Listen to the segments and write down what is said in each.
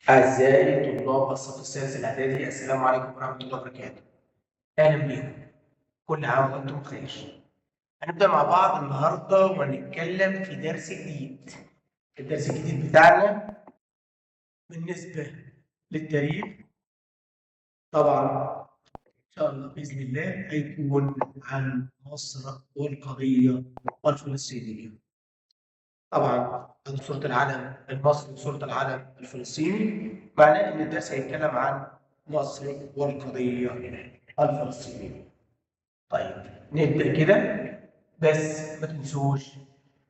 أعزائي طلاب الصف السادس الإعدادي، السلام عليكم ورحمة الله وبركاته. أهلا بيكم، كل عام وأنتم بخير. هنبدأ مع بعض النهاردة وهنتكلم في درس جديد. الدرس الجديد بتاعنا بالنسبة للتاريخ طبعا إن شاء الله بإذن الله هيكون عن مصر والقضية الفلسطينية. طبعا عن صورة العلم المصري وصورة العلم الفلسطيني، معناه إن الدرس هيتكلم عن مصر والقضية الفلسطينية. طيب نبدأ كده، بس ما تنسوش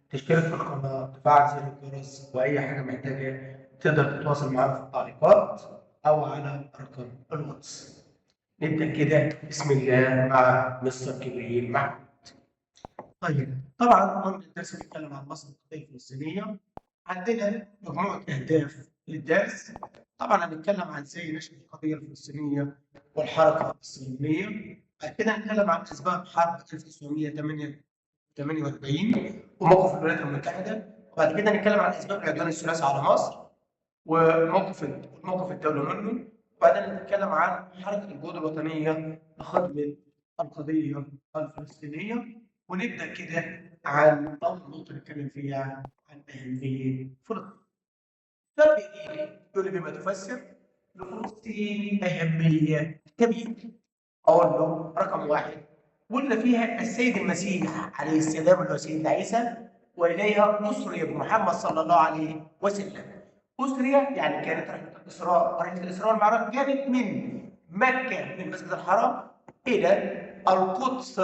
تشترك في القناة، تفعل زر الجرس، وأي حاجة محتاجة تقدر تتواصل معانا في التعليقات أو على رقم الواتس. نبدأ كده بسم الله مع مستر جبريل محمود. طيب طبعا قلنا الدرس بيتكلم عن مصر والقضية الفلسطينية. عندنا مجموعة أهداف للدرس. طبعا هنتكلم عن ازاي نشأت القضية الفلسطينية والحركة الصهيونية. بعد كده هنتكلم عن أسباب حرب 1948 وموقف الولايات المتحدة. وبعد كده هنتكلم عن أسباب العدوان الثلاثي على مصر وموقف موقف الدولة منه. وبعدين نتكلم عن حركة الجهود الوطنية لخدمة القضية الفلسطينية. ونبدأ كده عن أول نقطة نتكلم فيها عن أهمية فلسطين. ده بيجي يقول لي بما تفسر لفلسطين أهمية كبيرة. أقول له رقم واحد، قلنا فيها السيد المسيح عليه السلام اللي هو سيدنا عيسى، وإليها أسري بمحمد صلى الله عليه وسلم. أسري يعني كانت رحلة الإسراء، رحلة الإسراء والمعراج كانت من مكة من المسجد الحرام إلى القدس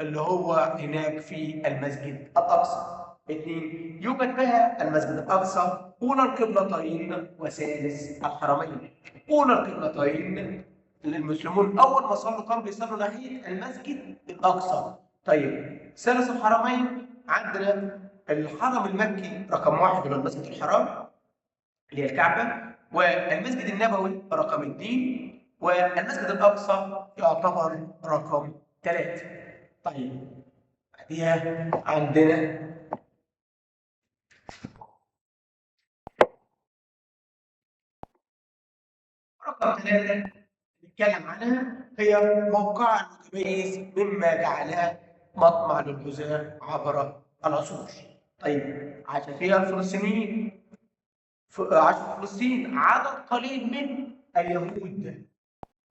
اللي هو هناك في المسجد الأقصى. اثنين، يوجد بها المسجد الأقصى أولى القبلتين وثالث الحرمين. أولى القبلتين للمسلمون أول ما صلوا كانوا بيصلوا ناحية المسجد الأقصى. طيب ثالث الحرمين عندنا الحرم المكي رقم واحد اللي هو المسجد الحرام اللي هي الكعبة، والمسجد النبوي رقم اثنين، والمسجد الأقصى يعتبر رقم ثلاثة. طيب بعديها عندنا رقم ثلاثة نتكلم عنها، هي موقعها المتميز مما جعلها مطمع للغزاة عبر العصور. طيب عاش فيها الفلسطينيين، عاش في فلسطين عدد قليل من اليهود.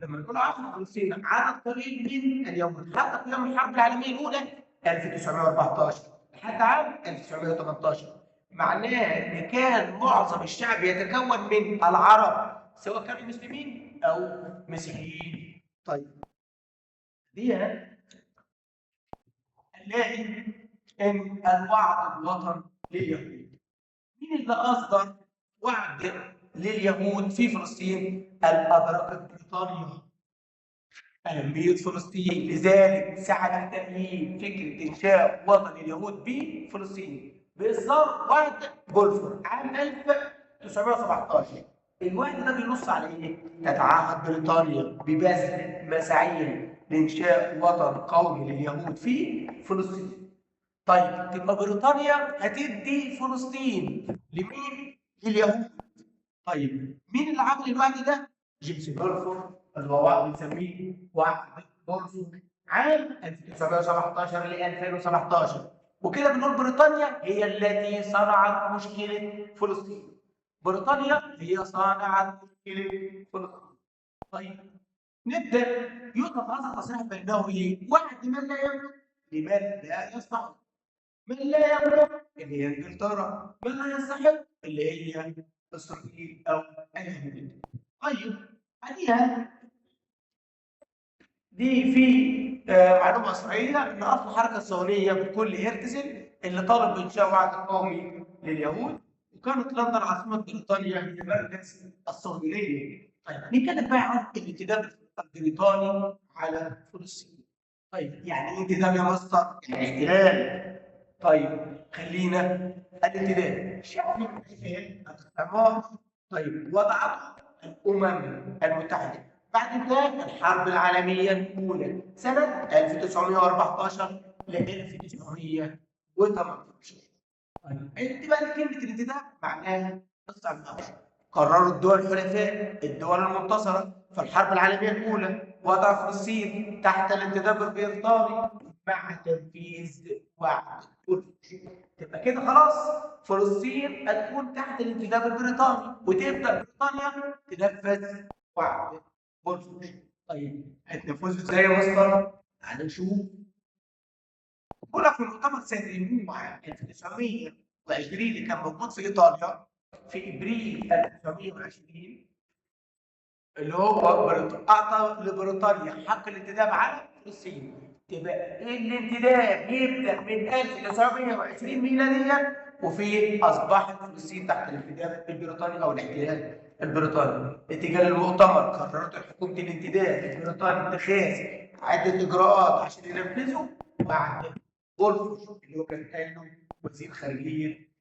لما نقول عاش في فلسطين عدد قليل من اليهود حتى قيام الحرب العالمية الأولى 1914 لحد عام 1918، معناه إن كان معظم الشعب يتكون من العرب سواء كانوا مسلمين أو مسيحيين. طيب دي هنلاقي إن الوعد الوطن لليهود. مين اللي أصدر وعد لليهود في فلسطين؟ الأدركت بريطانيا أهمية فلسطين، لذلك سعت لتأييد فكرة إنشاء وطن اليهود بفلسطين بإصدار وعد بولفور عام 1917. الوعد ده بينص على إيه؟ تتعهد بريطانيا ببذل مساعيها لإنشاء وطن قومي لليهود في فلسطين. طيب تبقى بريطانيا هتدي فلسطين لمين؟ لليهود. طيب مين اللي عمل الوعد ده؟ جيمس بولفور اللي هو وعد بنسميه وعد بولفور عام 1917 ل 2017. وكده بنقول بريطانيا هي التي صنعت مشكلة فلسطين. بريطانيا هي صانعة مشكلة فلسطين. طيب نبدأ يطلق هذا التصريح بأنه إيه؟ وعد من لا يملك لمن لا يستحق. من لا يملك اللي هي انجلترا، من لا يستحق اللي هي اسرائيل او اليهود. طيب بعديها دي في معلومة اسرائيلية ان اصل الحركة الصهيونية بتكون لهرتزل اللي طالب بانشاء وعد قومي لليهود، وكانت لندن عاصمة بريطانيا هي مركز الصهيونية. طيب نتكلم بقى عن الانتداب البريطاني على فلسطين. طيب يعني ايه انتداب يا مستر؟ يعني احتلال. طيب خلينا الانتداب شكل الاستعمار. طيب وضعته الامم المتحدة بعد انتهاء الحرب العالمية الاولى سنة 1914 ل 1918. طيب انت بقى كلمة الانتداب معناها استعمار. قرروا الدول الحلفاء، الدول المنتصرة في الحرب العالمية الأولى، وضع فلسطين تحت الانتداب البريطاني مع تنفيذ وعد بولفور. تبقى كده خلاص فلسطين هتكون تحت الانتداب البريطاني، وتبدأ بريطانيا تنفذ وعد بولفور. طيب هتنفذه ازاي يا مستر؟ تعال نشوف. بقول لك في مؤتمر سان ريمو عام 1920 اللي كان موجود في ايطاليا في ابريل 1920، اللي هو اعطى لبريطانيا حق الانتداب على فلسطين. تبقى الانتداب يبدا من 1920 ميلاديا، وفي اصبحت فلسطين تحت الانتداب البريطاني او الاحتلال البريطاني. اتجاه المؤتمر قررت حكومة الانتداب البريطاني اتخاذ عده اجراءات عشان ينفذوا وعد بولفور اللي هو كان قايله وزير خارجية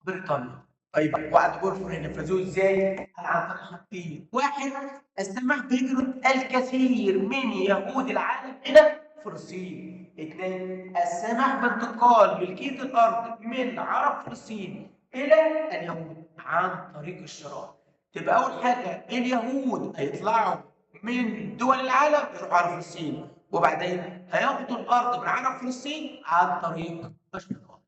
بريطانيا. طيب وعد بولفور هينفذوه ازاي؟ عن طريق حاجتين، واحد السماح بهجرة الكثير من يهود العالم الى فلسطين، اثنين السماح بانتقال ملكية الارض من عرب فلسطين الى اليهود عن طريق الشراء. تبقى اول حاجة اليهود هيطلعوا من دول العالم يروحوا على فلسطين، وبعدين هياخدوا الارض من عرب فلسطين عن طريق الشراء.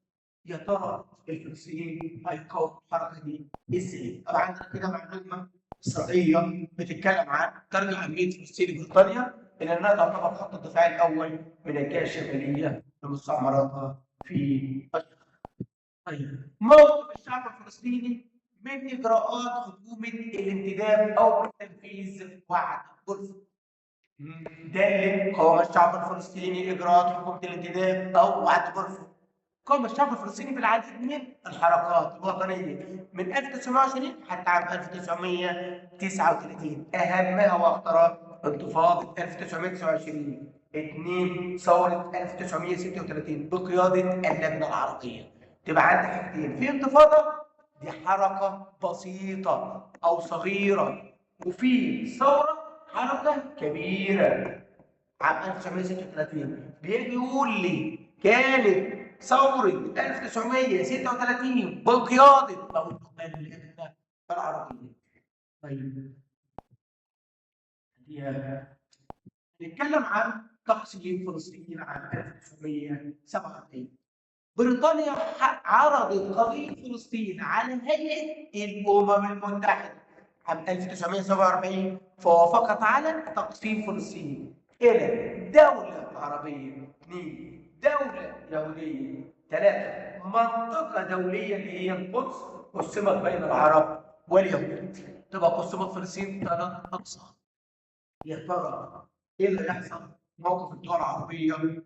يا ترى الفلسطينيين هيقاوموا الحركة دي ازاي؟ طبعا عندنا كده معلومة اسرائيلية بتتكلم عن ترجع اهمية فلسطين لبريطانيا الى انها تعتبر خط الدفاع الاول من الجهة الشمالية لمستعمراتها في الشرق. طيب موقف الشعب الفلسطيني من اجراءات حكومة الانتداب او من تنفيذ وعد بولفور. ده اللي قاوم الشعب الفلسطيني اجراءات حكومة الانتداب او وعد بولفور. قام الشعب الفلسطيني بالعديد من الحركات الوطنية من 1920 حتى عام 1939، أهمها وأخطرها انتفاضة 1929، اثنين ثورة 1936 بقيادة اللجنة العربية. تبقى عندك حاجتين، في انتفاضة دي حركة بسيطة أو صغيرة، وفي ثورة حركة كبيرة عام 1936. بيجي يقول لي كانت ثورة 1936 بقيادة اللجنة العربية. طيب نتكلم عن تقسيم فلسطين عام 1947. بريطانيا عرضت قضية فلسطين على هيئة الأمم المتحدة عام 1947، فوافقت على تقسيم فلسطين إلى دولة عربية، اثنين دولة يهودية، ثلاثة منطقة دولية اللي هي القدس قسمت بين العرب واليهود. تبقى قسمت فلسطين ثلاث أقسام. يا ترى إيه اللي يحصل؟ موقف الدول العربية من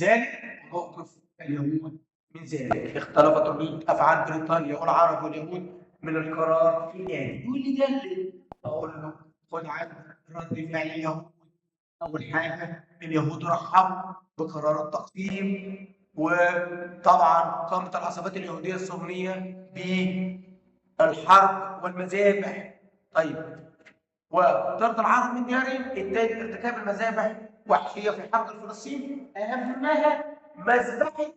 ذلك وموقف اليهود من ذلك. اختلفت ردود أفعال بريطانيا والعرب واليهود من القرار في الآن. يقول لي دلل، أقول له خد عندك رد فعل اليهود. أول حاجة اليهود رحبوا بقرار التقسيم، وطبعا قامت العصابات اليهودية الصهيونية بالحرب والمذابح. طيب وطرد العرب من ديارهم، الثاني ارتكاب المذابح وحشية في حق الفلسطين، أهمها مذبحة،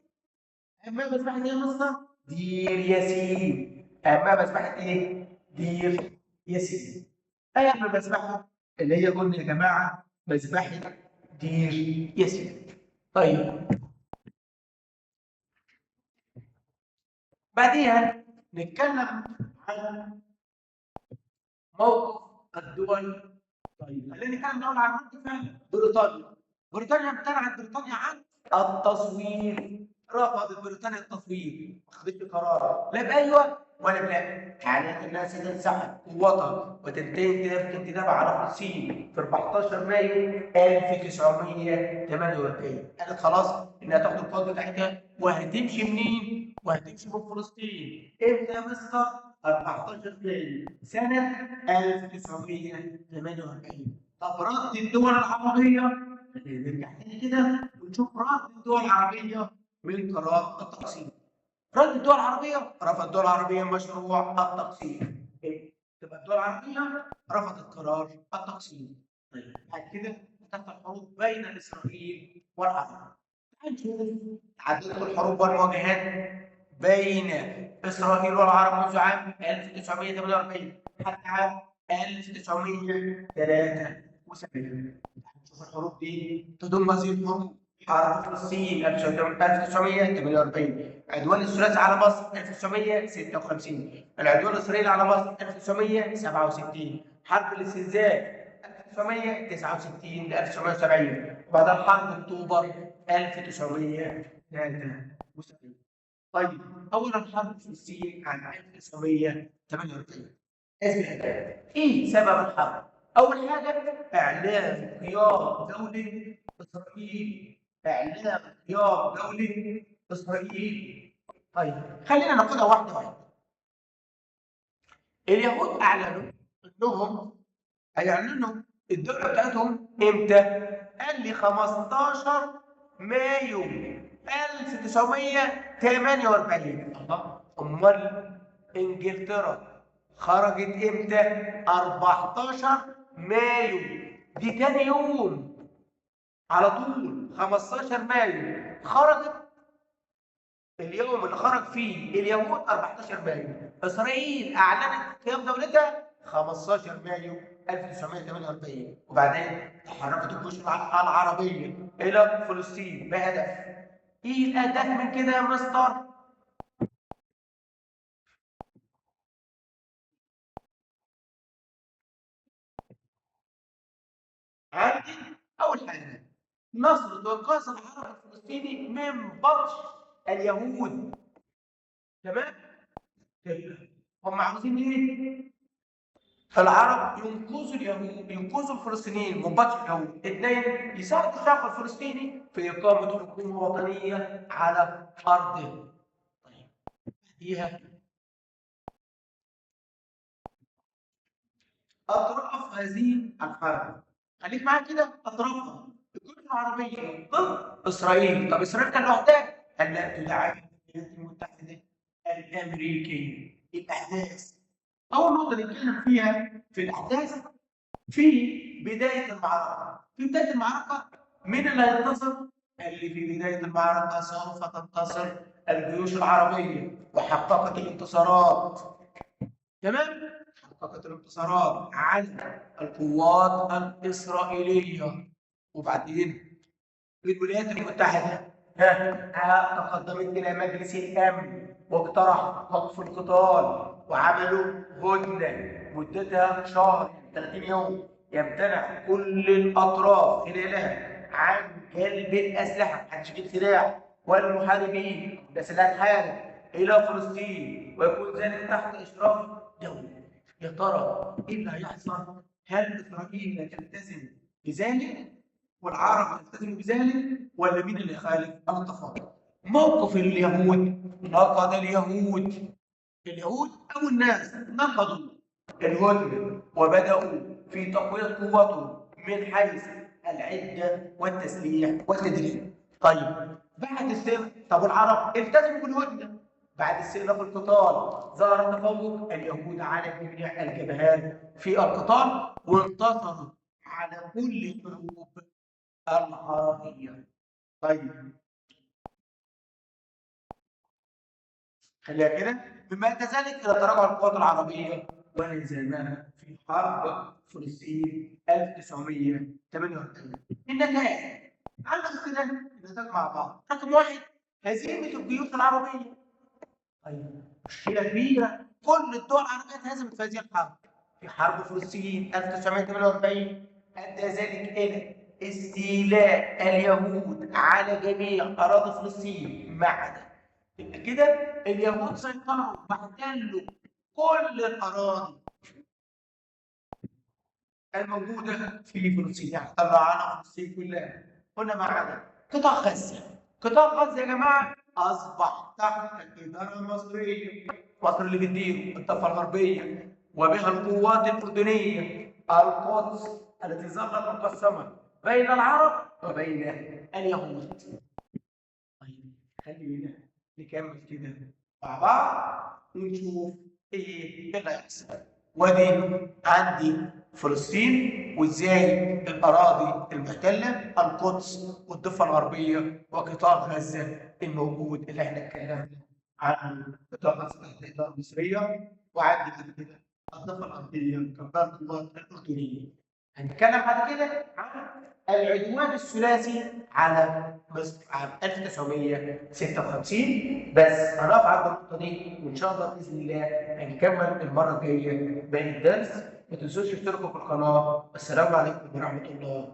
أهمها مذبحة إيه يا مصر؟ دير ياسين. أهمها مذبحة إيه؟ دير ياسين. أهم مذبحة اللي هي قلنا يا جماعة مذبحة دير ياسين. طيب بعديها نتكلم عن موقف الدول. طيب خلينا نتكلم الأول عن رد فعل بريطانيا. بريطانيا امتنعت بريطانيا عن التصويت، رفضت بريطانيا التصويت، ما خدتش قرار لا بأيوه ولا بلا. أعلنت انها ستنسحب قوتها وتنتهي الانتداب على فلسطين في 14 مايو 1948. قالت خلاص انها تاخد القوات بتاعتها وهتمشي منين؟ وهتمشي من فلسطين. امتى يا مستر؟ 14 مايو سنة 1948. طب رد الدول العربية، نرجع تاني كده ونشوف رد الدول العربية من قرار التقسيم. رد الدول العربية، رفض الدول العربية مشروع التقسيم. تبقى الدول العربية رفضت قرار التقسيم. طيب بعد كده تحت الحروب بين إسرائيل والعرب. تعال نشوف تعددت الحروب والمواجهات بين إسرائيل والعرب منذ عام 1948 حتى عام 1973. نشوف الحروب دي. تضم هذه الحروب حرب فلسطين 1948، عدوان الثلاثي على مصر 1956، العدوان الإسرائيلي على مصر 1967، حرب الاستنزاف 1969 ل 1970، وبعدها حرب أكتوبر 1973. طيب، أولا حرب فلسطين عام 1948. أسباب إيه سبب الحرب؟ أول حاجة إعلان قيام دولة إسرائيل. إعلان قيام دولة إسرائيل. طيب خلينا ناخدها واحدة واحدة. اليهود أعلنوا إنهم هيعلنوا الدولة بتاعتهم إمتى؟ قال لي 15 مايو 1948. الله، أمال إنجلترا خرجت إمتى؟ 14 مايو، دي تاني يوم على طول 15 مايو خرجت. اليوم اللي خرج فيه اليهود 14 مايو، إسرائيل أعلنت قيام دولتها 15 مايو 1948، وبعدين تحركت الجيوش العربية إلى فلسطين بهدف. إيه الأهداف من كده يا مستر؟ عندي أول حاجة نصرة وإنقاذ العرب الفلسطيني من بطش اليهود. تمام؟ هم عاوزين إيه؟ العرب ينقذوا اليهود، ينقذوا الفلسطينيين من بطش اليهود. اثنين، يساعدوا الشعب الفلسطيني في إقامة حكومة وطنية على أرضه. طيب بعديها أطراف هذه الحرب، خليك معايا كده. أطرافها الجيوش العربية ضد إسرائيل. طب إسرائيل كان لوحدها؟ قال لا، تدعم الولايات المتحدة الأمريكية. الأحداث، أول نقطة نتكلم فيها في الأحداث في بداية المعركة. في بداية المعركة مين اللي هينتصر؟ قال لي في بداية المعركة سوف تنتصر الجيوش العربية، وحققت الانتصارات. تمام؟ حققت الانتصارات على القوات الإسرائيلية. وبعدين الولايات المتحدة تقدمت إلى مجلس الأمن واقترح وقف القتال، وعملوا هدنة مدتها شهر 30 يوم يمتنع كل الأطراف خلالها عن جلب الأسلحة، محدش يجيب سلاح، والمحاربين الناس اللي هتحارب إلى فلسطين، ويكون ذلك تحت إشراف دولي. يا ترى إيه اللي هيحصل؟ هل إسرائيل هتلتزم بذلك؟ والعرب هيلتزموا بذلك؟ ولا مين اللي يخالف الاتفاق؟ موقف اليهود، نقض اليهود، اليهود أو الناس نقضوا الهدنة وبدأوا في تقوية قوتهم من حيث العدة والتسليح والتدريب. طيب بعد السير، طب العرب التزموا بالهدنة. بعد استئناف القتال ظهر تفوق اليهود على جميع الجبهات في القتال، وانتصروا على كل الحروب العربية. طيب خليها كده. بما ادى ذلك الى تراجع القوات العربية وانهزامها في حرب فلسطين 1948. النتائج، تعالوا نشوف كده النتائج مع بعض. رقم واحد، هزيمة الجيوش العربية. طيب مشكلة كبيرة، كل الدول العربية اتهزمت في هذه الحرب. في حرب فلسطين 1948 ادى ذلك الى استيلاء اليهود على جميع اراضي فلسطين ما عدا، يبقى كده اليهود سيطروا واحتلوا كل الاراضي الموجودة في فلسطين، يعني احتلوا على فلسطين كلها. قلنا ما عدا قطاع غزة. قطاع غزة يا جماعة اصبح تحت الادارة المصرية، مصر اللي بتديره الضفة الغربية وبها القوات الاردنية، القدس التي ظلت مقسمة بين العرب وبين اليهود. طيب خلينا نكمل كده مع بعض ونشوف ايه اللي هيحصل. وادي عندي فلسطين وازاي الاراضي المحتلة، القدس والضفة الغربية وقطاع غزة الموجود اللي احنا اتكلمنا عن بطاقة تحت الإدارة المصرية، وعندي بعد كده الضفة الغربية كان بقى القوات الأردنية. هنتكلم بعد كده عن العدوان الثلاثي على مصر عام 1956. بس هنقف عند النقطة دي، وإن شاء الله بإذن الله هنكمل المرة الجاية باقي الدرس. ما تنسوش تشتركوا في القناة. والسلام عليكم ورحمة الله.